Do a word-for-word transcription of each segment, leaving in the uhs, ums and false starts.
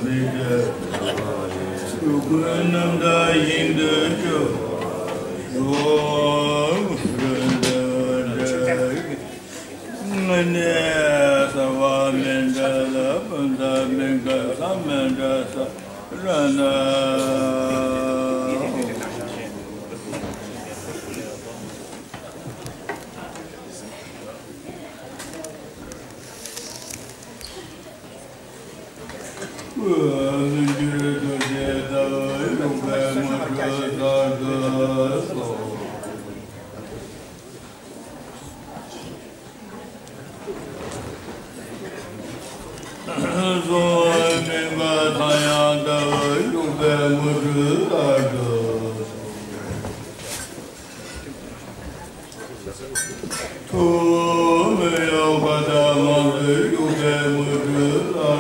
མི་འབྲལ། སྤྲུལ་སྐུའི་རྣམ་ཐར་ཞིང་དུ་སྤྱོད། དངོས་གནས་གསལ་བ་མི་འབྲལ་ལ། སྤུན་ཟླ་མི་འགལ་ས་མི་འབྲལ་ས་ར་ན། ཐུགས་མི་གཡོ་བ་དང་། དམངས་གཙོའི་ཡུལ་གྱི་མུ་ཏིག་ལ་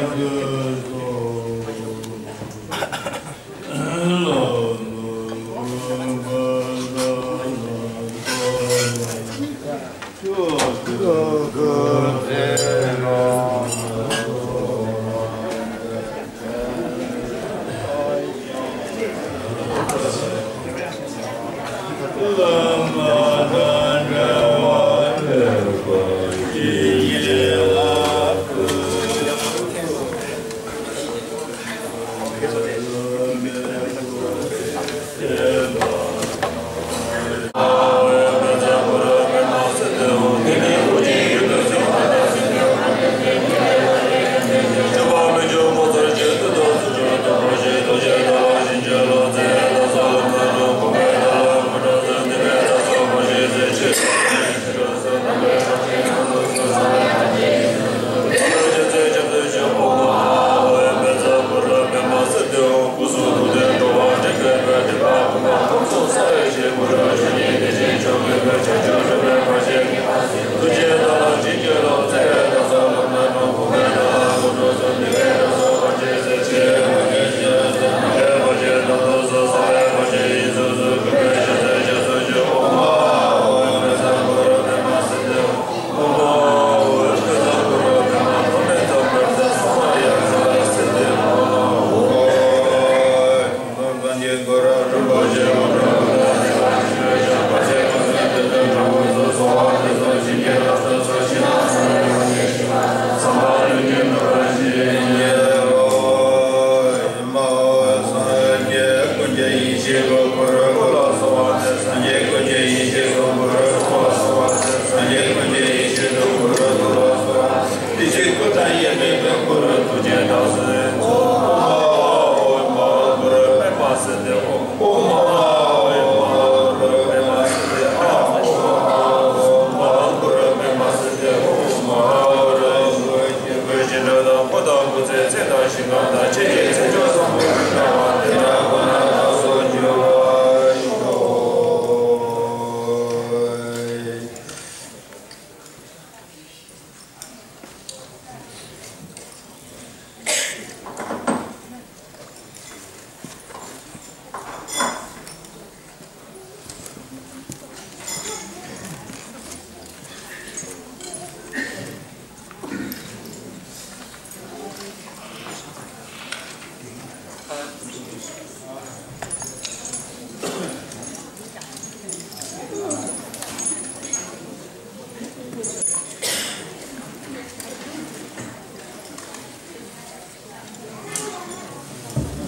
འགྲོ་སོང་།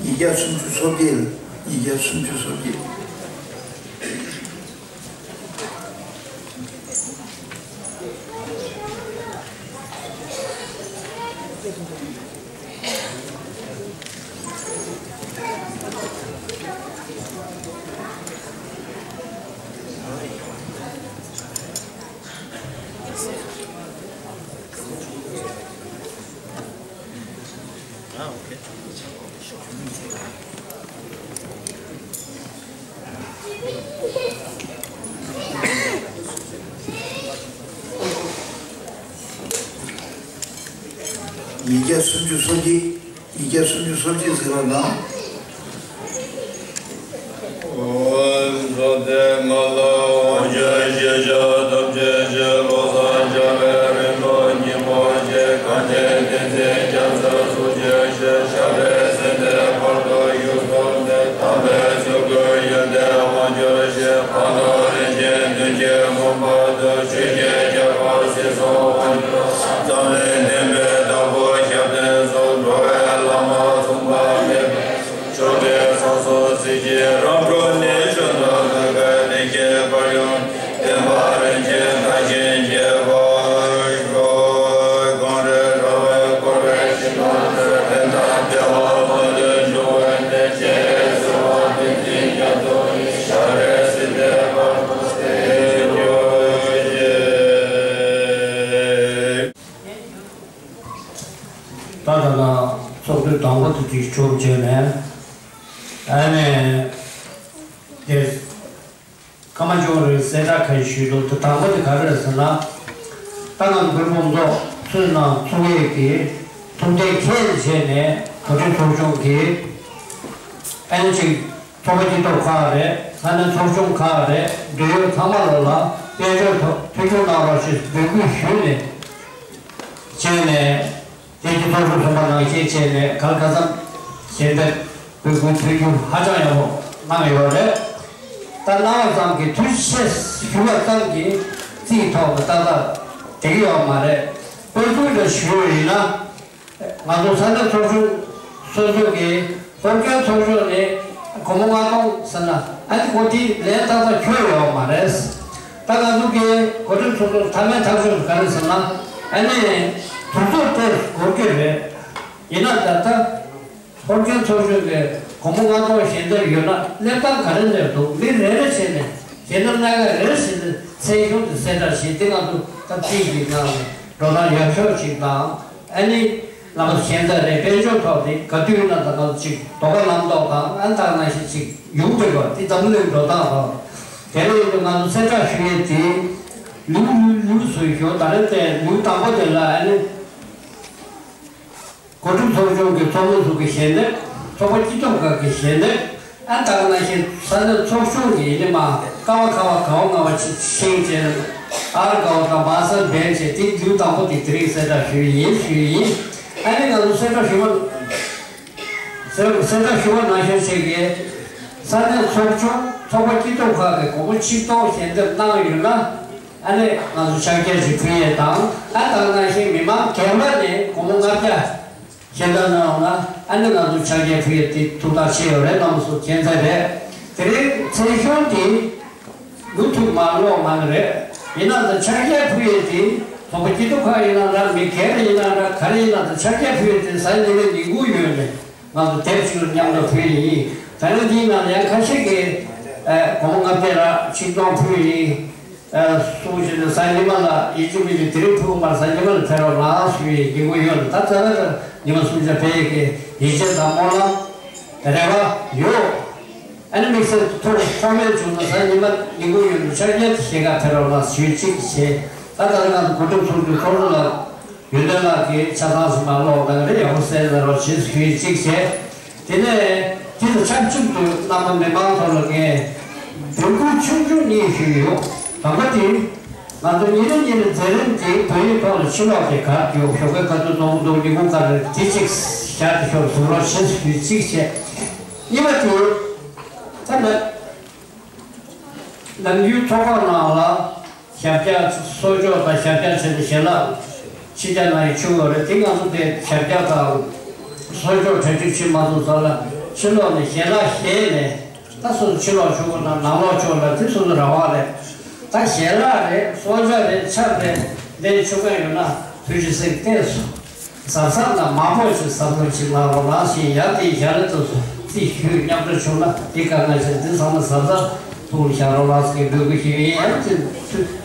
ཉིས་བརྒྱ་སུམ་ཅུ་སོ་བརྒྱད། ཉིས་བརྒྱ་སུམ་ཅུ་སོ་བརྒྱད། ཉིས་བརྒྱ་སུམ་ཅུ་སོ་གཅིག། ཉིས་བརྒྱ་སུམ་ཅུ་སོ་གཅིག་ཟེར་བ་ན། ཨོཾ་བཛྲ་ཏེ་མ་ལ་ཝང་ཆ་ཤེས་བྱ་ཐམས་ཅད་ཞི་ལོ་གསང་རྒྱ་བའི་རིམ་གྲོ་ཉིན་མོ་ཞེས་གང་དེ་བསྟན་འཛིན་རྒྱ་མཚོ་སུ་ཅི་ཞེས་ཞབས་ ད་ད་ལྟ་ཚོགས་དུས་དང་པོ་དེ་ཅིག་གྲུབ་བྱས་ནས། ཨ་ནི་དེ་ཀརྨ་ཇོ་རིའི་གསལ་བསྒྲགས་ཁ་ཞུས་འདུག་དེ་དང་པོ་དེ་ག་རེ་རེད་ཟེར་ན། ད་ང་ཚོ་བོད་མི་མང་ཚོགས་ཚུལ་ནང་ཚོགས་ཡས་ཀྱི་ཐུགས་གཏན་འཁེལ་བྱས་ནས་གོ་སྒྲིག་ཚོགས་ཆུང་གིས་ཨ་ནི་ཅིག་ཚོགས་པ་སྐྱིད་སྡུག་ཁག་རེད། ས་གནས་ཚོགས་ཆུང་ཁག་རེད། འབྲེལ་ཡོད་ཚང་མ་ལོ་ལ་དཔལ་འབྱོར་ཐོག་མཐུན་འགྱུར་གནང་རོགས་ཞེས་འབོད་སྐུལ་ཞུས་ནས་བྱས་ནས། དེ་གི་ཚོགས་གཙོ་གསུམ་པ་ནང་བཞིན་བྱས་ནས་གང་ག་ཙམ་ཞལ་འདེབས་འབོད་སྐུལ་མཐུན་འགྱུར་ཧ་ཅང་ཡག་པོ་གནང་ཡོད་རེད། ད་གནང་བ་ཙམ་གྱིས་ཐུགས་རྗེ་ཆེ་ཞུ་བ་ཙམ་གྱིས་རྩིས་ཐོག་ཏུ་ཏག་ཏག་འགྲིག་ཡོད་མ་རེད། དཔེ་མཚོན་དུ་ཞུས་ཡིན་ན། ང་ཚོ་ས་གནས་ཚོགས་ཆུང་སོ་སོ་གི་ཧོར་ཁན་ཚོགས་ཆུང་ནས་སྒོར་མོ་ལྔ་སྟོང་ཟེར་ན་ཨ་ནི་གོ་དེ་ལས་ཏག་ཏག་འཁྱོལ་ཡོད་མ་རེད། ད་ང་ཚོ་གི་གོ་སྒྲིག་ཚོགས་ཆུང་མཐའ་མའི་ཐག་གཅོད་ག་རེ་ཟེར་ན། ཨ་ནི་དུས་ཚོད་དེ་འགོར་གྱི་རེད། ཡིན་ན་ད་ལྟ་ཧོར་ཁན་ཚོགས་ཆུང་གི་སྒོར་མོ་ལྔ་སྟོང་ཞལ་འདེབས་ཡོད་ན་སླེབས་སྟངས་ག་རེ་འདེབས་འདུག་མི་རེ་རེ་བྱས་ནས་ཞལ་འདེབས་སྣ་ཁ་རེ་རེ་བྱས་ནས་མཚན་གཞུང་དེ་གསལ་བསྒྲགས་བྱས་ཏེ་ང་ཚོ་སྐབས་གཅིག་གི་ནང་ནས་འགྲོ་སྟངས་ཡག་ཤོས་ཅིག་དང་། ཨ་ནི་ང་ཚོ་གཞན་དག་རེ་དཔལ་འབྱོར་ཐོག་དེ་ག་དུས་ཡིན་ན་ད་ང་ཚོ་ཅིག་རྡོ་ཁ་ལམ་ཐོག་དང་ཨ་ནི་ད་ནང་བཞིན་ཅིག་ཡོང་འདོད་པ་དེ་འཛམ་བུ་གླིང་འགྲོ་སྟངས་རོགས། དེ་ལས་ཡིན་དུས་ང་ཚོ་གསལ་བསྒྲགས་ཞུ་ཡས་དེ་ལུགས་ལུགས་ལུགས་སུ་ཞུ་ད་རེས་དེ་ལུགས་དང་པོ་དེ་ལ་ཨ་ནི། གོ་སྒྲིག་ཚོགས་ཆུང་གི་ཚོགས་མི་ཚོ་གི་ཞལ་འདེབས། ཚོགས་པ་སྐྱིད་སྡུག་ཁག་གི་ཞལ་འདེབས། ཨ་ད་ག་ནང་བཞིན་ས་གནས་ཚོགས་ཆུང་གི་ཡིན་ནི་མ་ཀ་བ་ཁ་བ་ག་བ་ང་བ་ཆི་ཤིང་ཅན། ཨར་ག་བ་དང་བ་ས་འབེན་བྱས་དེ་དུས་དང་པོ་དེ་དེ་རིང་གསལ་བསྒྲགས་ཞུ་ཡི་ཡིན་ཞུ་ཡི་ཡིན། ཨ་ནི་ང་ཚོ་གསལ་བསྒྲགས་ཞུ་བ་གསལ་བསྒྲགས་ཞུ་བ་ནང་བཞིན་བྱས་ཀྱི་ས་གནས་ཚོགས་ཆུང་ཚོགས་པ་སྐྱིད་སྡུག་ཁག་གི་སྒོར་མོ་ཆིག་སྟོང་ཞལ་འདེབས་གནང་ཡོད་ན། ཨ་ནི་ང་ཚོ་ཕྱག་འཁྱེར་ཞིག་ཕུལ་ཡས་དང་ཨ་ད་ག་ནང་བཞིན་མི་མང་སྒེར་པ་ནས་སྒོར་མོ་ལྔ་བརྒྱ་ཞལ་འདེབས་གནང་ཡོང་ན་ཨ་ནི་ང་ཚོ་ཕྱག་འཁྱེར་ཕུལ་ཡས་དེ་ཐུགས་ཐག་ཆོད་ཡོད་རེད། རྣམ་པ་ཚོ་མཁྱེན་གསལ་རེད། དེ་རིང་མཚན་གཞུང་དེ་མུ་མཐུད་མ་ཀློག་མ་ནི་རེད། ཡིན་ན་ད་ཕྱག་འཁྱེར་ཕུལ་ཡས་དེ་ཚོགས་པ་སྐྱིད་སྡུག་ཁག་ཡིན་ན་འདྲ་མི་སྒེར་ཡིན་ན་འདྲ་ག་རེ་ཡིན་ན་ད་ཕྱག་འཁྱེར་ཕུལ་ཡས་དེ་གཟའ་ཉི་མའི་ཉིན་གུང་ཡོད་ནས། ང་ཚོ་དེབ་ཅིག་ལ་མཉམ་དུ་ཕུལ་ཡིན། ད་ནི་འདིའི་ནང་ལ་ཡང་ཁ་ཤས་ཀྱིས་ཨ་སྒོར་མོ་ལྔ་བརྒྱ་ར་ཆིག་སྟོང་ཕུལ་ཡིན། ཨ་གསུངས་བཞིན་དུ་གཟའ་ཉི་མ་ལ་ཡིན་གཅིག་མིན་གཅིག་དེ་རིང་ཕུལ་མར་གཟའ་ཉི་མ་ལ་ཕེབས་རོགས་གནང་ཞུ་ཡི་ཡིན་དགོས་ཡོད། ད་ད་ལྟ་ཉི་མ་གསུམ་ཆ་ཕེབས་ཡི་གི་ཡིད་ཆེས་དང་སྨོན་ལམ་རེ་བ་ཡོད། ཨ་ནི་དམིགས་བསལ་ཐུགས་ཁོམ་མེད་བྱུང་ན་གཟའ་ཉི་མ་ཉིན་གུང་ཡོད་འདུག་ཆ་རྐྱེན་དེ་ཤེས་ཀ་ཕེབས་རོགས་གནང་ཞུ་གཅིག་བྱས། ད་ད་ལྟ་ང་ཚོ་གོ་སྒྲིག་ཚོགས་འདུའི་ཚོགས་གཙོ་ལགས། ཡོན་ཏན་ལགས་ཀྱིས་ཆ་ཚང་ཞིག་མ་ཀློག་དང་རེ་ཡག་པོ་གསལ་ལ་རོགས་བྱེད་ཞུས་གཅིག་བྱས། དེ་ནས་དེ་དང་ཆབས་ཅིག་ཏུ་རྣམ་པ་མི་མང་ཚོ་ལ་ངས་འབོད་སྐུལ་ཆུང་ཆུང་གཉིས་ཞུས་ཡོད། དང་པོ་དེ་ང་ཚོ་ཉིན་རེ་ཉིན་རེ་མཛད་རིམ་དེ་བོད་ཡིག་ཐོག་ལ་ཕྱི་ལོགས་དེ་གར་ཡོད་ཞོགས་པའི་ཁ་ཐུག་ཚོགས་འདུ་ཉིན་གུང་ཁ་རེ་དེ་གཅིག་བཞག་དེ་ཞོགས་ཟུར་ལོག་བྱེད་ཞུས་གཅིག་བྱས། གཉིས་པ་དེ་ད་ནི། ནམ་རྒྱུན་ཚོགས་ཁང་ནང་ལ་ཞབས་བཀྱག་གསོལ་ལྕོག་དང་ཞབས་བཀྱག་བྱས་ནས་ཞལ་ལག་ཕྱི་རྒྱལ་ནང་ཡི་ཆུ་བོ་རེད་དེ་ང་ཚོ་དེ་ཞབས་བཀྱག་དང་གསོལ་ལྕོག་གྲ་སྒྲིག་བྱེད་མ་ཐུབ་ཙང་ལ་ཕྱི་ལོགས་ནས་ཞལ་ལག་བཞེས་ནས་ད་སོ་སོ་ཕྱི་ལོགས་ཆོག་གི་ན་ནང་ལོགས་ཆོག་ལ་དེ་སོ་སོ་རང་དབང་རེད། ད་ཞལ་ལག་རེད་གསོལ་ཇ་རེད་ཆབ་རེད་ལེན་ཆོག་མཁན་ཡོད་ན་ཐུགས་རྗེ་གཟིགས་བལྟས་སོང་། གཟབ་གཟབ་དང་མང་པོ་ཞིག་གཟབ་གཟབ་ཞིག་གནང་རོགས་གནང་ཞེས་ཡ་དེ་ཡ་ལེ་དུ་རྩིས་ཞུས་མཉམ་འབྲེལ་བྱུང་ན་འདི་ག་ང་ཞིག་འདི་ཚང་མ་གཟབ་གཟབ་ཐུགས་ལ་བཞག་རོགས་གནང་ཞེས་འབོད་སྐུལ་ཞུས་ཡིན། ཡང་ཅི་ཐུགས་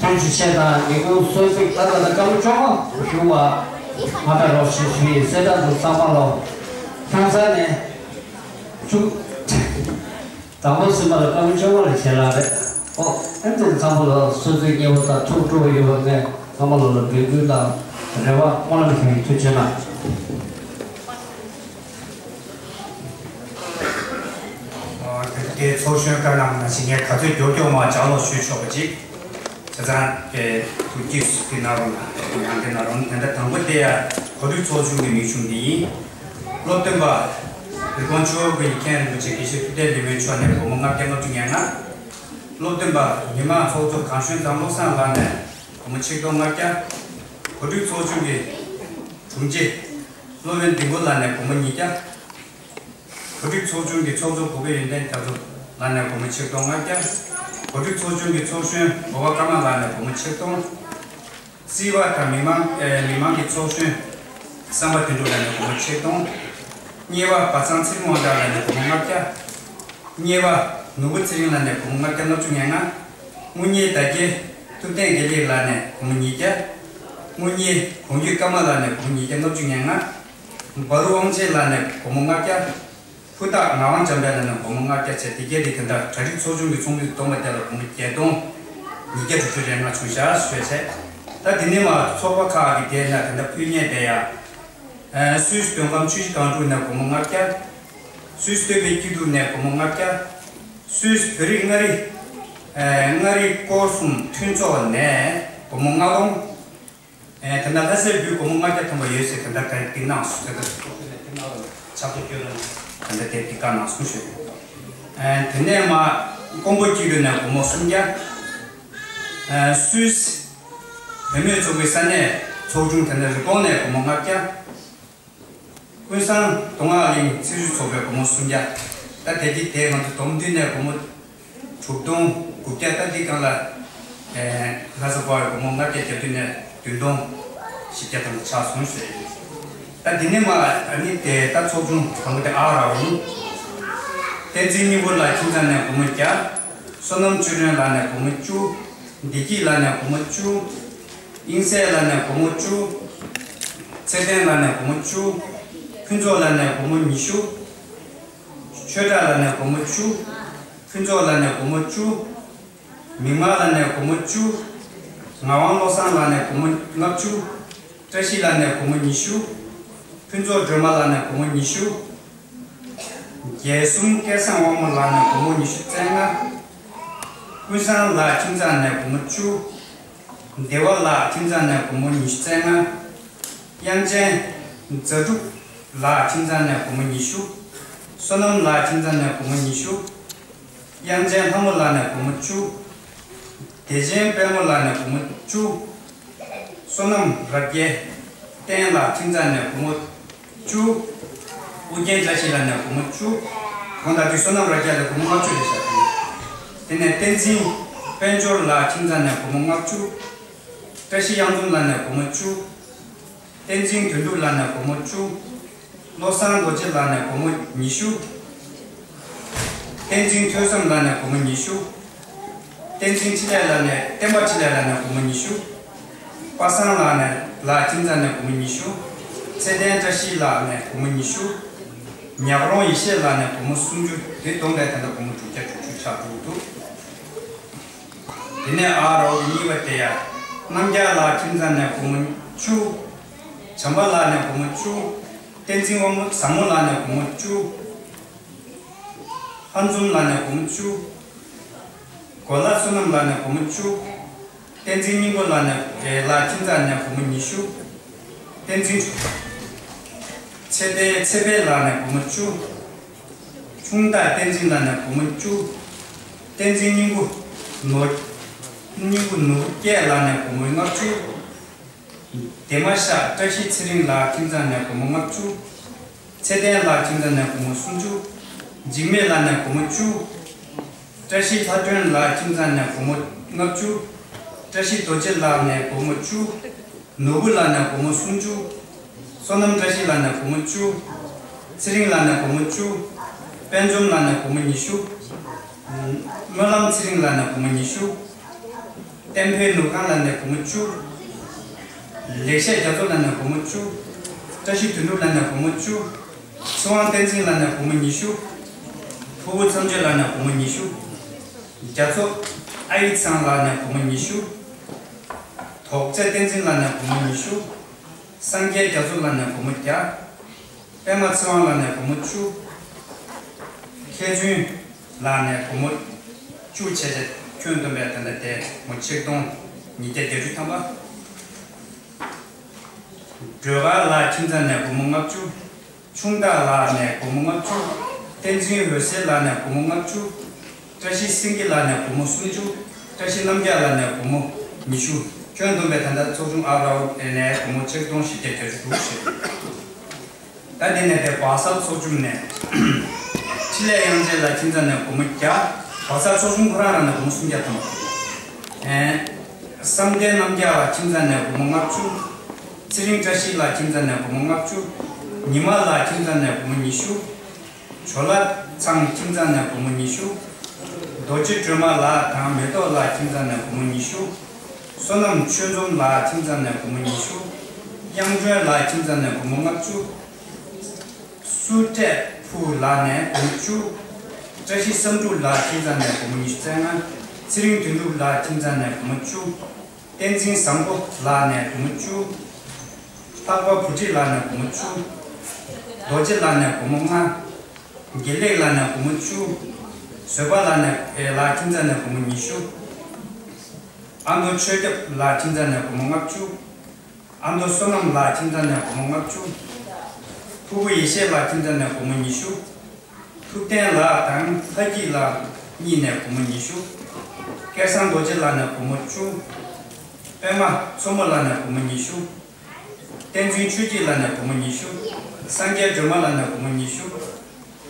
རྗེ་ཆེ་དང་ཉིན་གུང་གསོལ་ཚིགས་ད་ལྟ་ལ་སྐར་མ་བཅོ་ལྔ་བཞུགས་པ་མ་སྤེལ་རོགས་ཞེས་ཞུས་ཡིན། གསལ་བསྒྲགས་དུ་ཚང་མ་ལོ་ཁྱོད་ས་ནས་བཅུག་དང་པོ་སེམས་པ་ལ་སྐར་མ་བཅོ་ལྔ་ལ་ཞལ་ལག་རེད། ཨོ་ཨེ་འདི་ཚང་མ་ལ་སོ་སོའི་སྙིང་པོ་དང་ཐུགས་སྤྲོ་བ་ཡོད་པ་ངས་ཚང་མ་ལ་ལ་འབོད་སྐུལ་དང་རེ་བ་སྨོན་ལམ་ཞུ་ཡི། ཐུགས་རྗེ་གནང་། ཨོ་དེ་ཚོགས་གཞོན་བཀའ་གནང་ན་ཞིག་ངས་ག་ཚོད་མགྱོགས་མགྱོགས་མ་ལྗགས་ཀློག་ཞུས་ཆོག་པ་ཅིག་ཆ་ཚང་གི་ཐུགས་ཀྱིས་སུ་ཀི་ན་རོང་ཡང་གི་ན་རོང་དེ་འདྲ་དང་པོ་དེ་ཡ་གོ་སྒྲིག་ཚོགས་ཆུང་གི་མིང་གཞུང་འདི་ཡིན། སློབ་སྟོན་པ་རི་ཀོན་ཆུ་བོ་གི་མཁན་རིན་པོ་ཆེ་དགེ་བཤེས་ཐུབ་བསྟན་ལི་མོན་མཆོག་ནས་སྒོར་མོ་ལྔ་བརྒྱ་ལྔ་བཅུ་ང་ལྔ། སློབ་སྟོན་པ་མི་དམངས་ཚོགས་གཙོ་གངས་ཞོན་ཚང་བློ་བཟང་ལགས་ནས་སྒོར་མོ་ཆིག་སྟོང་ལྔ་བརྒྱ། གོ་སྒྲིག་ཚོགས་ཆུང་གི་དྲུང་ཆེ་སློབ་དཔོན་ལྡིང་པོ་ལགས་ནས་སྒོར་མོ་ཉིས་བརྒྱ། གོ་སྒྲིག་ཚོགས་ཆུང་གི་ཚོགས་གཙོ་གུས་པ་ཡོན་ཏན་རྒྱ་མཚོ་ལགས་ནས་སྒོར་མོ་ཆིག་སྟོང་ལྔ་བརྒྱ། གོ་སྒྲིག་ཚོགས་ཆུང་གི་ཚོགས་གཞོན་འགོ་པ་ཀརྨ་ལགས་ནས་སྒོར་མོ་ཆིག་སྟོང་། རྩིས་པ་དང་མི་མང་ཨེ་མི་མང་གི་ཚོགས་གཞོན་བསམ་པ་དོན་གྲུབ་ལགས་ནས་སྒོར་མོ་ཆིག་སྟོང་། གཉེར་པ་པ་ཚང་ཚེ་རིང་དབང་གྲགས་ལགས་ནས་སྒོར་མོ་ལྔ་བརྒྱ། གཉེར་པ་ནོར་བུ་ཚེ་རིང་ལགས་ནས་སྒོར་མོ་ལྔ་བརྒྱ་ལྔ་བཅུ་ང་ལྔ། དངུལ་གཉེར་བདག་སྐྱེས་ཐུབ་བསྟན་དགེ་ལེགས་ལགས་ནས་སྒོར་མོ་ཉིས་བརྒྱ། དངུལ་གཉེར་གོང་རྒྱུད་ཀརྨ་ལགས་ནས་སྒོར་མོ་ཉིས་བརྒྱ་ལྔ་བཅུ་ང་ལྔ། འབའ་རུ་དབང་ཆེན་ལགས་ནས་སྒོར་མོ་ལྔ་བརྒྱ། ཕུ་ཐག་ངག་དབང་འཇམ་དཔལ་ལགས་ནས་སྒོར་མོ་ལྔ་བརྒྱ་བཅས་དེ་གའི་རིགས་དེ་འདྲ་གྲ་སྒྲིག་ཚོགས་ཆུང་གི་ཚོགས་འདུ་བསྡོམས་པ་དེ་ལ་སྒོར་མོ་བརྒྱད་སྟོང་ཉིས་བརྒྱ་དྲུག་ཅུ་རེ་ལྔ་བྱུང་བཞག་ཞུས་བྱས། ད་དེ་ནས་མར་ཚོགས་པ་ཁག་གི་དེ་ན་དེ་འདྲ་ཕུལ་མཁན་དེ་ཡ། སུད་སི་མདོ་ཁམས་ཆུ་བཞི་སྒང་དྲུག་ནས་སྒོར་མོ་ལྔ་བརྒྱ། སུད་སི་སྟོད་པའི་སྐྱིད་སྡུག་ནས་སྒོར་མོ་ལྔ་བརྒྱ། སུད་སི་བོད་རིགས་མངའ་རིས། ཨ། མངའ་རིས་སྐོར་གསུམ་མཐུན་ཚོགས་ནས་སྒོར་མོ་ལྔ་སྟོང་། ཨ། དེ་ནས་ལྷ་སའི་བུ་སྒོར་མོ་ལྔ་བརྒྱ་ཐམ་པ་ཡོད་ཟེར་དེ་འདྲ་ག་ཡི་ཏིག་ནག་སུ་ཚོད་ཀ་ཏིག་ནག་ལ་ཕྱག་ཐོ་སྐྱོན་ལ་དེ་འདྲ་དེ་ཏིག་ཀ་ནག་སུ་ཞུ། ཨ། དེ་ནས་མར་ཀོང་པོ་སྐྱིད་སྡུག་ནས་སྒོར་མོ་སུམ་བརྒྱ། ཨ། སུད་སི་བུད་མེད་ཚོགས་པའི་ས་གནས་ཚོགས་ཆུང་དེ་འདྲ་རི་ཀོན་ནས་སྒོར་མོ་ལྔ་བརྒྱ། ཀུན་བཟང་མདོ་སྔགས་གླིང་ཚེ་རིང་ཚོགས་པའི་སྒོར་མོ་སུམ་བརྒྱ། ད་དེ་གི་དེ་ང་ཚོ་བསྡོམས་དུས་ནས་སྒོར་མོ་དྲུག་སྟོང་དགུ་བརྒྱ། ད་འདི་སྒང་ལ། ཨེ། ལྷ་ས་བར་སྒོར་མོ་ལྔ་བརྒྱ་བརྒྱད་ཅུ་ནས་བདུན་སྟོང་བཞི་བརྒྱ་ཙམ་ཆགས་སོང་ཞེས། ད་འདི་ནས་མར་ཨ་ནི་དེ་ད་ཚོགས་ཆུང་དང་པོ་དེ་ཨ་ར་ཡིན། བསྟན་འཛིན་སྙིང་པོ་ལགས་ཁྱིམ་ཚང་ནས་སྒོར་མོ་བརྒྱ། བསོད་ནམས་ཆོས་སྒྲོན་ལགས་ནས་སྒོར་མོ་བཅུ། བདེ་སྐྱིད་ལགས་ནས་སྒོར་མོ་བཅུ། དབྱིངས་གསལ་ལགས་ནས་སྒོར་མོ་བཅུ། ཚེ་བརྟན་ལགས་ནས་སྒོར་མོ་བཅུ། ཕུན་ཚོགས་ལགས་ནས་སྒོར་མོ་ཉི་ཤུ། ཆོས་གྲགས་ལགས་ནས་སྒོར་མོ་བཅུ། ཕུན་ཚོགས་ལགས་ནས་སྒོར་མོ་བཅུ། མིག་དམར་ལགས་ནས་སྒོར་མོ་བཅུ། ངག་དབང་བློ་བཟང་ལགས་ནས་སྒོར་མོ་ལྔ་བཅུ། བཀྲ་ཤིས་ལགས་ནས་སྒོར་མོ་ཉི་ཤུ། ཕུན་ཚོགས་སྒྲོལ་མ་ལགས་ནས་སྒོར་མོ་ཉི་ཤུ། རྒྱལ་གསུམ་སྐལ་བཟང་དབང་མོ་ལགས་ནས་སྒོར་མོ་ཉི་ཤུ་རྩ་ལྔ། ཀུན་བཟང་ལགས་ཁྱིམ་ཚང་ནས་སྒོར་མོ་བཅུ། བདེ་བ་ལགས་ཁྱིམ་ཚང་ནས་སྒོར་མོ་ཉི་ཤུ་རྩ་ལྔ། དབྱངས་ཅན་མཛའ་གྲུབ་ལགས་ཁྱིམ་ཚང་ནས་སྒོར་མོ་ཉི་ཤུ། བསོད་ནམས་ལགས་ཁྱིམ་ཚང་ནས་སྒོར་མོ་ཉི་ཤུ། དབྱངས་ཅན་ལྷ་མོ་ལགས་ནས་སྒོར་མོ་བཅུ། བདེ་ཆེན་དཔལ་མོ་ལགས་ནས་སྒོར་མོ་བཅུ། བསོད་ནམས་རབ་རྒྱས་བསྟན་ལགས་ཁྱིམ་ཚང་ནས་སྒོར་མོ་བཅུ། ཨུ་རྒྱན་བཀྲ་ཤིས་ལགས་ནས་སྒོར་མོ་བཅུ། གོང་དང་དེ་བསོད་ནམས་རབ་རྒྱས་ལ་སྒོར་མོ་ལྔ་བཅུ་རེད་ཤག། དེ་ནས་བསྟན་འཛིན་དཔལ་འབྱོར་ལགས་ཁྱིམ་ཚང་ནས་སྒོར་མོ་ལྔ་བཅུ། བཀྲ་ཤིས་གཡང་འཛོམས་ལགས་ནས་སྒོར་མོ་བཅུ། བསྟན་འཛིན་དོན་གྲུབ་ལགས་ནས་སྒོར་མོ་བཅུ། བློ་བཟང་རྡོ་རྗེ་ལགས་ནས་སྒོར་མོ་ཉི་ཤུ། བསྟན་འཛིན་ཐོས་བསམ་ལགས་ནས་སྒོར་མོ་ཉི་ཤུ། བསྟན་འཛིན་འཕྲིན་ལས་ལགས་ནས་བསྟན་པ་འཕྲིན་ལས་ལགས་ནས་སྒོར་མོ་ཉི་ཤུ། པ་སངས་ལགས་ནས་ལགས་ཁྱིམ་ཚང་ནས་སྒོར་མོ་ཉི་ཤུ། ཚེ་བརྟན་བཀྲ་ཤིས་ལགས་ནས་སྒོར་མོ་ཉི་ཤུ། ཉག་རོང་ཡེ་ཤེས་ལགས་ནས་སྒོར་མོ་སུམ་ཅུ། དེ་བསྡོམས་པས་ད་ལྟ་སྒོར་མོ་དྲུག་བརྒྱ་དྲུག་ཅུ་ཆགས་འགྲོ་གི་འདུག། དེ་ནས་ཨ་རོགས་གཉིས་པ་དེ་ཡ། རྣམ་རྒྱལ་ལགས་ཁྱིམ་ཚང་ནས་སྒོར་མོ་བཅུ། བྱམས་པ་ལགས་ནས་སྒོར་མོ་བཅུ། བསྟན་འཛིན་དབང་མོ་བཟང་མོ་ལགས་ནས་སྒོར་མོ་བཅུ། ལྷ་འཛོམས་ལགས་ནས་སྒོར་མོ་བཅུ། གོ་ལ་བསོད་ནམས་ལགས་ནས་སྒོར་མོ་བཅུ། བསྟན་འཛིན་སྙིང་པོ་ལགས་ནས་ལགས་ཁྱིམ་ཚང་ནས་སྒོར་མོ་ཉི་ཤུ། བསྟན་འཛིན་ཚེ་འཕེལ་ཚེ་འཕེལ་ལགས་ནས་སྒོར་མོ་བཅུ། ཆུང་བདག་བསྟན་འཛིན་ལགས་ནས་སྒོར་མོ་བཅུ། བསྟན་འཛིན་སྙིང་པོ་ནོར་སྙིང་པོ་ནོར་སྐལ་ལགས་ནས་སྒོར་མོ་ལྔ་བཅུ། དེ་མ་ཤག་བཀྲ་ཤིས་ཚེ་རིང་ལགས་ཁྱིམ་ཚང་ནས་སྒོར་མོ་ལྔ་བཅུ། ཚེ་བརྟན་ལགས་ཁྱིམ་ཚང་ནས་སྒོར་མོ་སུམ་ཅུ། འཇིགས་མེད་ལགས་ནས་སྒོར་མོ་བཅུ། བཀྲ་ཤིས་ལྷ་སྒྲོན་ལགས་ཁྱིམ་ཚང་ནས་སྒོར་མོ་ལྔ་བཅུ། བཀྲ་ཤིས་རྡོ་རྗེ་ལགས་ནས་སྒོར་མོ་བཅུ། ནོར་བུ་ལགས་ནས་སྒོར་མོ་སུམ་ཅུ། བསོད་ནམས་བཀྲ་ཤིས་ལགས་ནས་སྒོར་མོ་བཅུ། ཚེ་རིང་ལགས་ནས་སྒོར་མོ་བཅུ། དཔལ་འཛོམས་ལགས་ནས་སྒོར་མོ་ཉི་ཤུ། སྨོན་ལམ་ཚེ་རིང་ལགས་ནས་སྒོར་མོ་ཉི་ཤུ། བསྟན་འཕེལ་ནུབ་སྒང་ལགས་ནས་སྒོར་མོ་བཅུ། ལེགས་བཤད་རྒྱ་མཚོ་ལགས་ནས་སྒོར་མོ་བཅུ། བཀྲ་ཤིས་དོན་གྲུབ་ལགས་ནས་སྒོར་མོ་བཅུ། ཚེ་དབང་བསྟན་འཛིན་ལགས་ནས་སྒོར་མོ་ཉི་ཤུ། ཕུར་བུ་མཚམས་གཅོད་ལགས་ནས་སྒོར་མོ་ཉི་ཤུ། རྒྱ་མཚོ་ཨའི་ཚང་ལགས་ནས་སྒོར་མོ་ཉི་ཤུ། དོག་རྩེ་བསྟན་འཛིན་ལགས་ནས་སྒོར་མོ་ཉི་ཤུ། སངས་རྒྱས་རྒྱ་མཚོ་ལགས་ནས་སྒོར་མོ་བརྒྱ། པད་མ་ཚེ་དབང་ལགས་ནས་སྒོར་མོ་བཅུ། མཁས་བཙུན་ལགས་ནས་སྒོར་མོ་བཅུ་བྱས་བྱས་ཁྱོན་བསྡོམས་པས་ད་ལྟ་དེ་སྒོར་མོ་ཆིག་སྟོང་ཉིས་བརྒྱ་བརྒྱད་ཅུ་ཐམ་པ། སྒྲོལ་དཀར་ལགས་ཁྱིམ་ཚང་ནས་སྒོར་མོ་ལྔ་བཅུ། ཆུང་བདག་ལགས་ནས་སྒོར་མོ་ལྔ་བཅུ། བསྟན་འཛིན་འོད་ཟེར་ལགས་ནས་སྒོར་མོ་ལྔ་བཅུ། བཀྲ་ཤིས་སེང་གེ་ལགས་ནས་སྒོར་མོ་སུམ་ཅུ། བཀྲ་ཤིས་རྣམ་རྒྱལ་ལགས་ནས་སྒོར་མོ་ཉི་ཤུ། ཁྱོན་བསྡོམས་པས་ད་ལྟ་ཚོགས་ཆུང་ཨ་རོགས་ནས་སྒོར་མོ་ཆིག་སྟོང་བཞི་བརྒྱ་བརྒྱད་ཅུ་དྲུག་བྱས། ད་དེ་ནས་དེ་བག་གསར་ཚོགས་ཆུང་ནས་འཕྲིན་ལས་དབྱངས་ཅན་ལགས་ཁྱིམ་ཚང་ནས་སྒོར་མོ་བརྒྱ། བག་གསར་ཚོགས་ཆུང་ཁོ་རང་རང་ནས་སྒོར་མོ་སུམ་བརྒྱ་ཐམ། ཨེ། བསམ་གཏན་རྣམ་རྒྱལ་ལགས་ཁྱིམ་ཚང་ནས་སྒོར་མོ་ལྔ་བཅུ། ཚེ་རིང་བཀྲ་ཤིས་ལགས་ཁྱིམ་ཚང་ནས་སྒོར་མོ་ལྔ་བཅུ། ཉི་མ་ལགས་ཁྱིམ་ཚང་ནས་སྒོར་མོ་ཉི་ཤུ། ཇོ་ལ་ཚང་ཁྱིམ་ཚང་ནས་སྒོར་མོ་ཉི་ཤུ། རྡོ་རྗེ་སྒྲོལ་མ་ལགས་དང་མེ་ཏོག་ལགས་ཁྱིམ་ཚང་ནས་སྒོར་མོ་ཉི་ཤུ། བསོད་ནམས་ཆོས་འཛོམས་ལགས་ཁྱིམ་ཚང་ནས་སྒོར་མོ་ཉི་ཤུ། དབྱངས་སྒྲོན་ལགས་ཁྱིམ་ཚང་ནས་སྒོར་མོ་ལྔ་བཅུ། སུ་ཀྲད་ཕུ་ལགས་ནས་སྒོར་མོ་བཅུ། བཀྲ་ཤིས་བསམ་གྲུབ་ལགས་ཁྱིམ་ཚང་ནས་སྒོར་མོ་ཉི་ཤུ་རྩ་ལྔ། ཚེ་རིང་དོན་གྲུབ་ལགས་ཁྱིམ་ཚང་ནས་སྒོར་མོ་བཅུ། བསྟན་འཛིན་བཟང་པོ་ལགས་ནས་སྒོར་མོ་བཅུ། ལྷག་པ་བུ་ཁྲིད་ལགས་ནས་སྒོར་མོ་བཅུ། རྡོ་རྗེ་ལགས་ནས་སྒོར་མོ་ལྔ། དགེ་ལེགས་ལགས་ནས་སྒོར་མོ་བཅུ། བཟོད་པ་ལགས་ནས་ཨེ་ལགས་ཁྱིམ་ཚང་ནས་སྒོར་མོ་ཉི་ཤུ། ཨ་མདོ་ཆོས་སྐྱབས་ལགས་ཁྱིམ་ཚང་ནས་སྒོར་མོ་ལྔ་བཅུ། ཨ་མདོ་བསོད་ནམས་ལགས་ཁྱིམ་ཚང་ནས་སྒོར་མོ་ལྔ་བཅུ། ཕུར་བུ་ཡེ་ཤེས་ལགས་ཁྱིམ་ཚང་ནས་སྒོར་མོ་ཉི་ཤུ། ཐུབ་བསྟན་ལགས་དང་ལྷ་སྐྱིད་ལགས་གཉིས་ནས་སྒོར་མོ་ཉི་ཤུ། སྐལ་བཟང་རྡོ་རྗེ་ལགས་ནས་སྒོར་མོ་བཅུ། པད་མ་མཚོ་མོ་ལགས་ནས་སྒོར་མོ་ཉི་ཤུ། བསྟན་འཛིན་ཆོས་སྐྱིད་ལགས་ནས་སྒོར་མོ་ཉི་ཤུ། སངས་རྒྱས་སྒྲོལ་མ་ལགས་ནས་སྒོར་མོ་ཉི་ཤུ།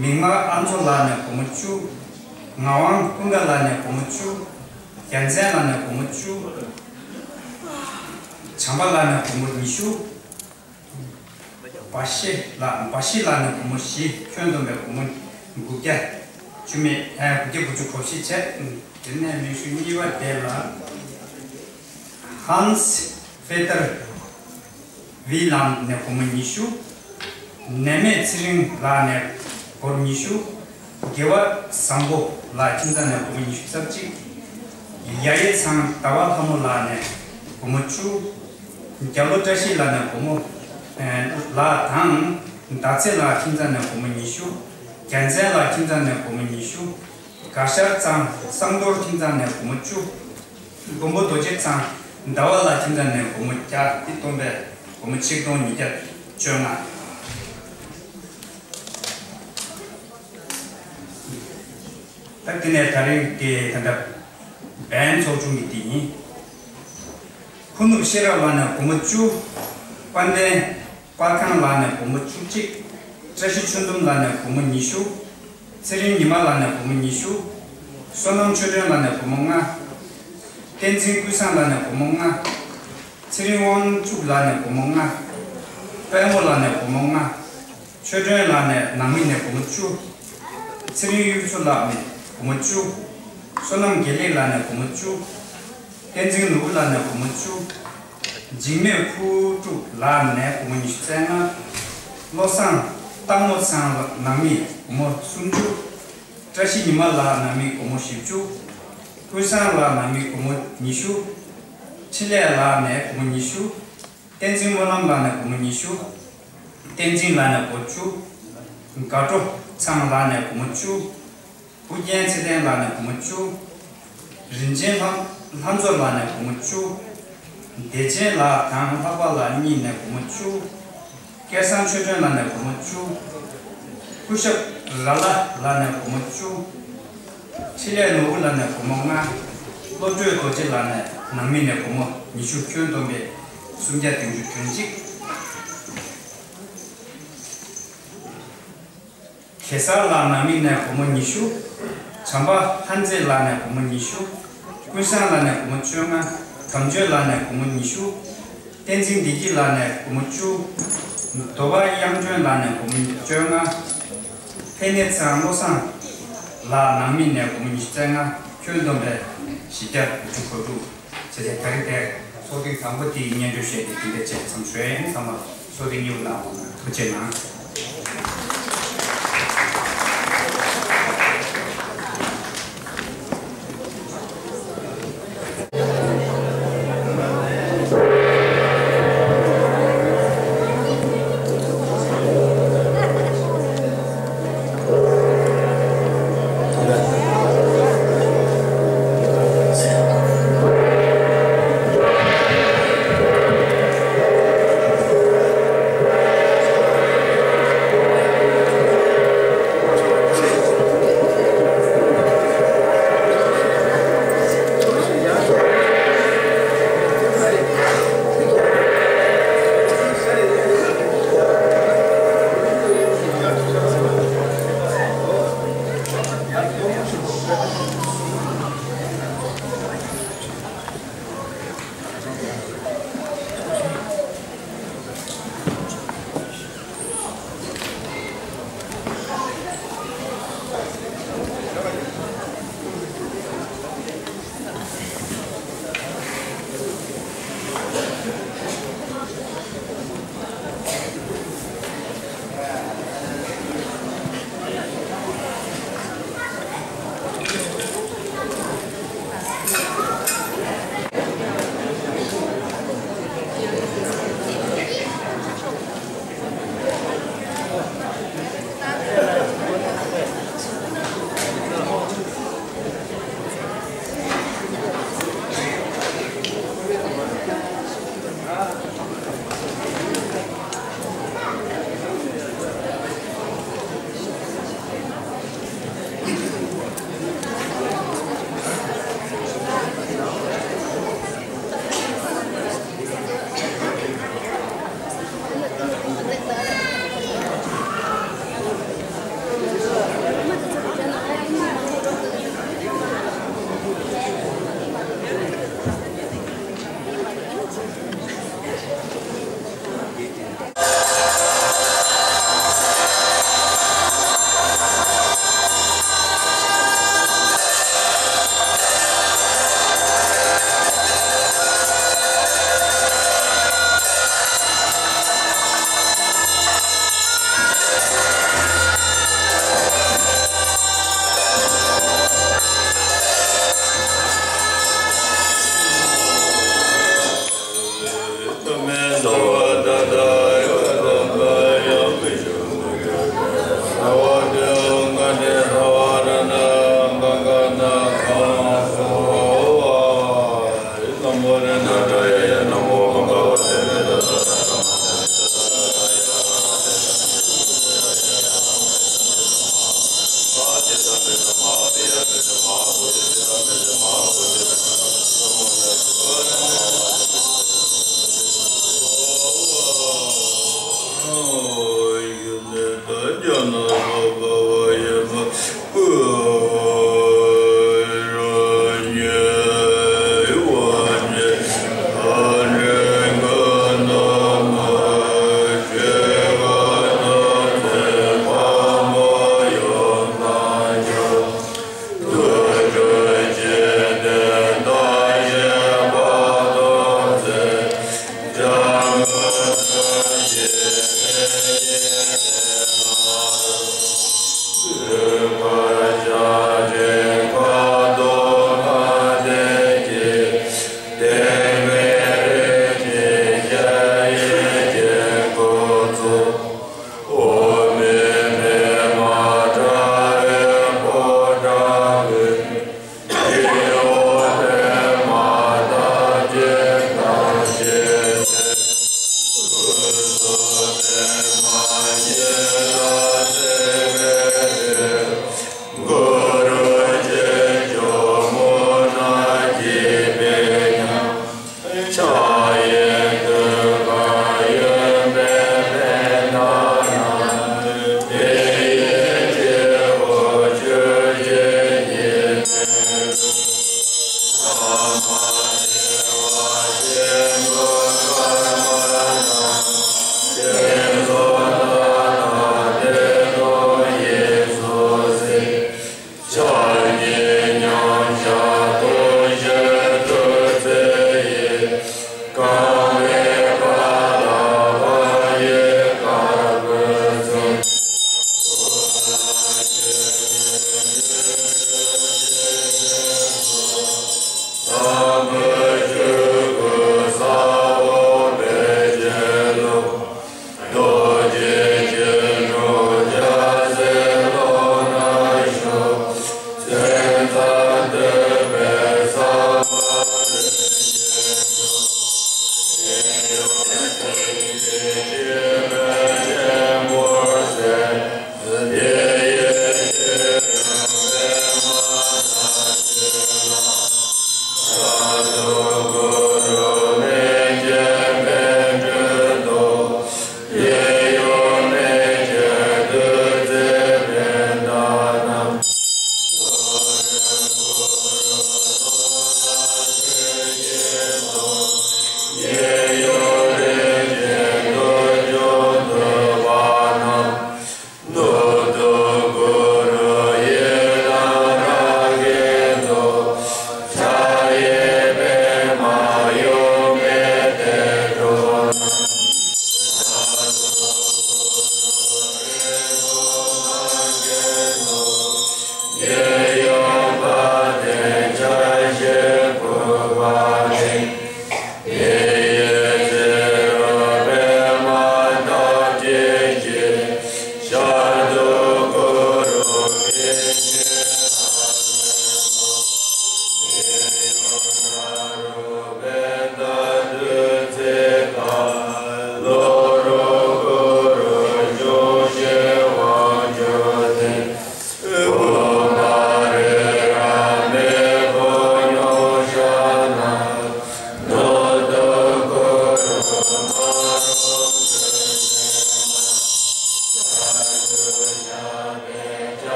མིག་དམར་ཨ་མཚོ་ལགས་ནས་སྒོར་མོ་བཅུ། ངག་དབང་ཀུན་དགའ་ལགས་ནས་སྒོར་མོ་བཅུ། རྒྱལ་མཚན་ལགས་ནས་སྒོར་མོ་བཅུ། བྱམས་པ་ལགས་ནས་སྒོར་མོ་ཉི་ཤུ། བ་ཤི་ལགས་བ་ཤི་ལགས་ནས་སྒོར་མོ་བཞི། ཁྱོན་བསྡོམས་པའི་སྒོར་མོ་དགུ་བརྒྱ་བཅུ་མེད་ཨ་དགུ་བརྒྱ་དགུ་བཅུ་གོ་བཞི་བྱས། དེ་ནས་མིང་གཞུང་གཉིས་པ་དེ་ལ། ཧཱནས་ཕེ་ཏར་ཝི་ལམ་ནས་སྒོར་མོ་ཉི་ཤུ། ནད་མེད་ཚེ་རིང་ལགས་ནས་སྒོར་མོ་ཉི་ཤུ། དགེ་བ་བཟང་པོ་ལགས་ཁྱིམ་ཚང་ནས་སྒོར་མོ་ཉི་ཤུ་རྩ་གཅིག། ཡ་ཡེ་ཚང་ཟླ་བ་ལྷ་མོ་ལགས་ནས་སྒོར་མོ་བཅུ། རྒྱ་ལོ་བཀྲ་ཤིས་ལགས་ནས་སྒོར་མོ་ལགས་དང་། ཟླ་ཚེ་ལགས་ཁྱིམ་ཚང་ནས་སྒོར་མོ་ཉི་ཤུ། རྒྱལ་མཚན་ལགས་ཁྱིམ་ཚང་ནས་སྒོར་མོ་ཉི་ཤུ། དགའ་ཤར་ཚང་བསམ་རྡོར་ཁྱིམ་ཚང་ནས་སྒོར་མོ་བཅུ། མགོན་པོ་རྡོ་རྗེ་ཚང་ཟླ་བ་ལགས་ཁྱིམ་ཚང་ནས་སྒོར་མོ་བརྒྱ། དེ་བསྡོམས་པས་སྒོར་མོ་ཆིག་སྟོང་ཉིས་བརྒྱ་བཅོ་ལྔ། ད་དེ་ནས་ད་རིང་དེ་ད་ལྟ་བན་ཚོགས་ཆུང་གི་དེ་ཡིན། ཁུ་ནུབ་ཤེས་རབ་ལགས་ནས་སྒོར་མོ་བཅུ། དཔལ་ལྡན་པར་ཁང་ལགས་ནས་སྒོར་མོ་བཅུ་གཅིག། བཀྲ་ཤིས་ཆོས་འཛོམས་ལགས་ནས་སྒོར་མོ་ཉི་ཤུ། ཚེ་རིང་ཉི་མ་ལགས་ནས་སྒོར་མོ་ཉི་ཤུ། བསོད་ནམས་ཆོས་སྒྲོན་ལགས་ནས་སྒོར་མོ་ལྔ། བསྟན་འཛིན་ཀུན་བཟང་ལགས་ནས་སྒོར་མོ་ལྔ། ཚེ་རིང་དབང་ཕྱུག་ལགས་ནས་སྒོར་མོ་ལྔ། དཔལ་མོ་ལགས་ནས་སྒོར་མོ་ལྔ། ཆོས་སྒྲོན་ལགས་ནས་ནང་མི་ནས་སྒོར་མོ་བཅུ། ཚེ་རིང་གཡུ་མཚོ་ལགས་ནས་སྒོར་མོ་བཅུ། བསོད་ནམས་དགེ་ལེགས་ལགས་ནས་སྒོར་མོ་བཅུ། བསྟན་འཛིན་ནོར་བུ་ལགས་ནས་སྒོར་མོ་བཅུ། འཇིགས་མེད་ཕུར་དཀྲུག་ལགས་ནས་སྒོར་མོ་ཉི་ཤུ་རྩ་ལྔ། བློ་བཟང་སྟག་མོ་ཚང་ནང་མི་སྒོར་མོ་སུམ་ཅུ། བཀྲ་ཤིས་ཉི་མ་ལགས་ནང་མི་སྒོར་མོ་བཞི་བཅུ། ཀུན་བཟང་ལགས་ནང་མི་སྒོར་མོ་ཉི་ཤུ། འཕྲིན་ལས་ལགས་ནས་སྒོར་མོ་ཉི་ཤུ། བསྟན་འཛིན་སྨོན་ལམ་ལགས་ནས་སྒོར་མོ་ཉི་ཤུ། བསྟན་འཛིན་ལགས་ནས་སྒོར་བཅུ། དགའ་སྤྲོ་ཚང་ལགས་ནས་སྒོར་མོ་བཅུ། ཨུ་རྒྱན་ཚེ་བརྟན་ལགས་ནས་སྒོར་མོ་བཅུ། རིན་ཆེན་ལྷ་ལྷ་མཚོ་ལགས་ནས་སྒོར་མོ་བཅུ། བདེ་ཆེན་ལགས་དང་ལྷག་པ་ལགས་གཉིས་ནས་སྒོར་མོ་བཅུ། སྐལ་བཟང་ཆོས་སྒྲོན་ལགས་ནས་སྒོར་མོ་བཅུ། སྐུ་ཞབས་ར་ལ་ལགས་ནས་སྒོར་མོ་བཅུ། འཕྲིན་ལས་ནོར་བུ་ལགས་ནས་སྒོར་མོ་ལྔ། བློ་གྲོས་རྡོ་རྗེ་ལགས་ནས་ནང་མི་ནས་སྒོར་མོ་ཉི་ཤུ། ཁྱོན་བསྡོམས་པས་སུམ་བརྒྱ་བདུན་ཅུ་དོན་གཅིག། གེ་སར་ལགས་ནང་མི་ནས་སྒོར་མོ་ཉི་ཤུ། བྱམས་པ་ལྷ་མཛེས་ལགས་ནས་སྒོར་མོ་ཉི་ཤུ། ཀུན་བཟང་ལགས་ནས་སྒོར་མོ་བཅོ་ལྔ། དམ་ཆོས་ལགས་ནས་སྒོར་མོ་ཉི་ཤུ། བསྟན་འཛིན་བདེ་སྐྱིད་ལགས་ནས་སྒོར་མོ་བཅུ། རྡོ་བ་དབྱངས་སྒྲོན་ལགས་ནས་སྒོར་མོ་བཅོ་ལྔ། ཕན་ནེ་ཚང་བློ་བཟང་ལགས་ནང་མི་ནས་སྒོར་མོ་ཉི་ཤུ་རྩ་ལྔ། ཁྱོན་བསྡོམས་པས་བཞི་བརྒྱ་དགུ་བཅུ་གོ་དྲུག་བྱས་ཏེ། ད་རེས་དེ་ཚོགས་ཐེངས་དང་པོ་དེའི་སྙན་སྒྲོན་བཤད་དེ་འདི་འདྲ་བྱས་མཚམས་བཞག་ཡིན། ཚང་མ་ཚོགས་ཐེངས་གཉིས་པ་གནང་བ་ལ་ཐུགས་རྗེ་གནང་།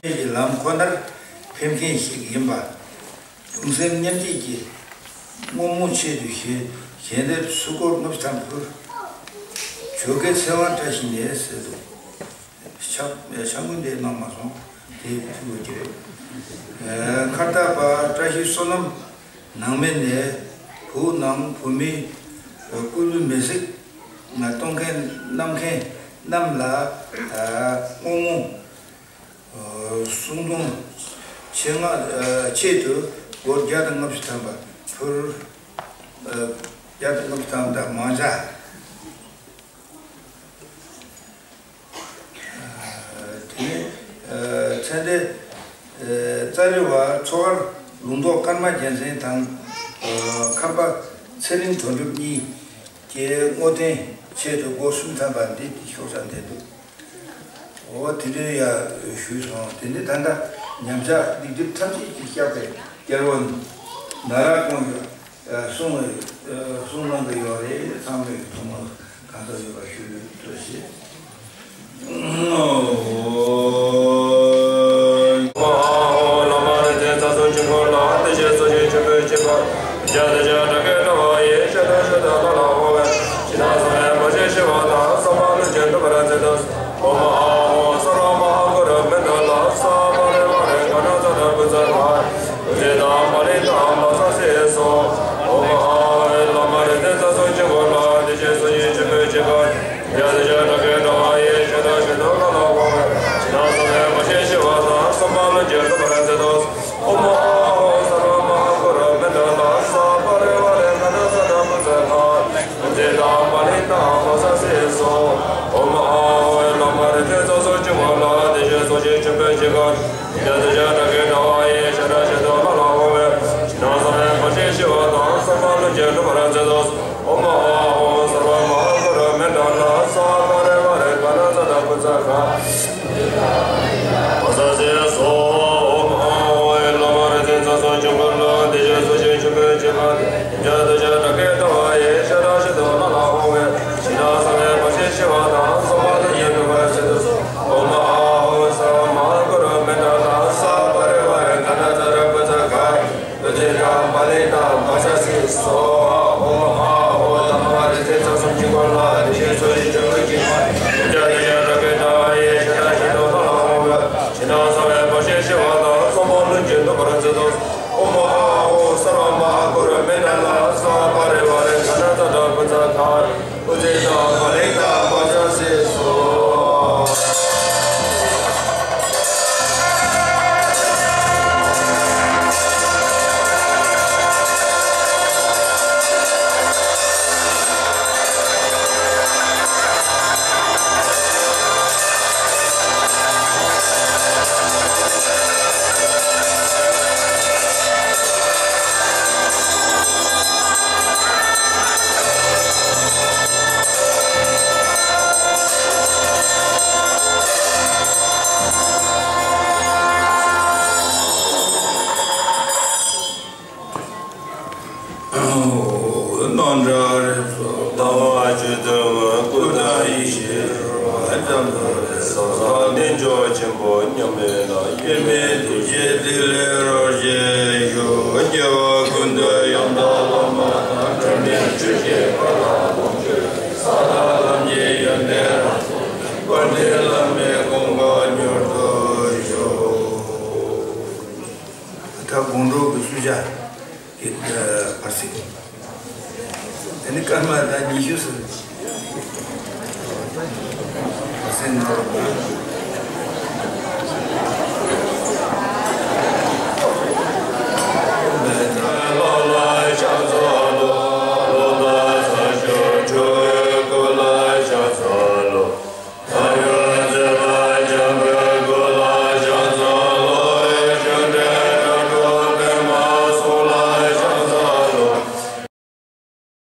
ཀྱི་ལམ་ཁོ་ནར་ཕེབས་མཁན་ཞིག་ཡིན་པ། གདུང་སེམས་མཉམ་སྐྱེད་ཀྱི་བསྔོ་སྨོན་ཆེད་དུ་ཞལ་ཞལ་འདེབས་ཚུར་སྐོར་ལྔ་བཅུ་ཐམ་ཕུལ། ཇོ་ཁའི་ཚེ་དབང་བཀྲ་ཤིས་ནས་ཟེར་འདུག་ཤག་ཤག་མགོན་དེ་གནང་མ་སོང་། དེ་ཐུགས་ཀྱི་རེད། ཁ་བཏགས་པ་བཀྲ་ཤིས་བསོད་ནམས་ནང་མི་ནས་བུ་ནང་བུ་མོའི་སྐུ་ལུས་མེ་སྲེག་གཏོང་མཁན་གནང་མཁན་རྣམས་ལ་བསྔོ་སྨོན། གསུང་འདོན་ཆེད་མངགས་ཆེད་དུ་སྒོར་བརྒྱ་དང་ལྔ་བཅུ་ཐམ་པ་ཕུལ། བརྒྱ་དང་ལྔ་བཅུ་ཐམ་དང་མང་ཇ། དེ་ནས་ཚེ་འདས་ཙཱ་རི་བ་མཚོ་སྒར་ལུང་རྟོགས་ཀརྨ་རྒྱལ་མཚན་དང་ཁམས་པ་ཚེ་རིང་དོན་གྲུབ་གཉིས་ཀྱི་བསྔོ་རྟེན་ཆེད་དུ་སྒོར་གསུམ་ཐམ་པ་འདི་ཤོག་ས་འདེབས་འདུག་འོ་དེ་འདྲའི་ཡ་ཞུས་སོང་། དེ་ནས་ད་ལྟ་ཉམས་ཆག་སྡིག་སྒྲིབ་ཐམས་ཅད་ཀྱིས་བཤགས་པའི་སྐྱེ་བོ་ན་ར་ཀོང་གི་གསུང་གསུང་གནང་གི་ཡོད་རེད། ཚང་མས་ཐུགས་སྨོན་གང་ཐུབ་ཡོད་པ་ཞུ་རྒྱུ་ཞེས། རྣམ་གྲངས་རེ་ཚོ་ལྟ་བ་ཆོས་སྟོན་སྐུ་དང་ཡེ་ཤེས་རོལ་པ་ལྕམ་དུ་རེ་སོ་སོ་གདེང་འཇོག་ཆེན་པོ་མཉམ་མེད་ལ་དབྱེར་མེད་ཐུགས་རྗེས་ཐིག་ལེ་རོལ་ཞིང་བཞུགས། སྐྱེ་བ་ཀུན་ཏུ་ཡང་དག་བླ་མ་དང་འབྲལ་མེད་ཆོས་ཀྱི་འཁོར་ལ་ལོངས་སྤྱོད་ས་དང་ལམ་གྱི་ཡོན་ཏན་རབ་རྫོགས་པར་འདི་བླ་མའི་དགོངས་པ་མྱུར་དུ་ཞུ། ད་དགོང་དྲོ་གི་བསུ་བྱ། གི་བར་སྲིད། དེ་ནི་སྐར་མ་ཟླ་ཉི་ཤུ་སུ་བར་སྲིད་ནོར་བུ།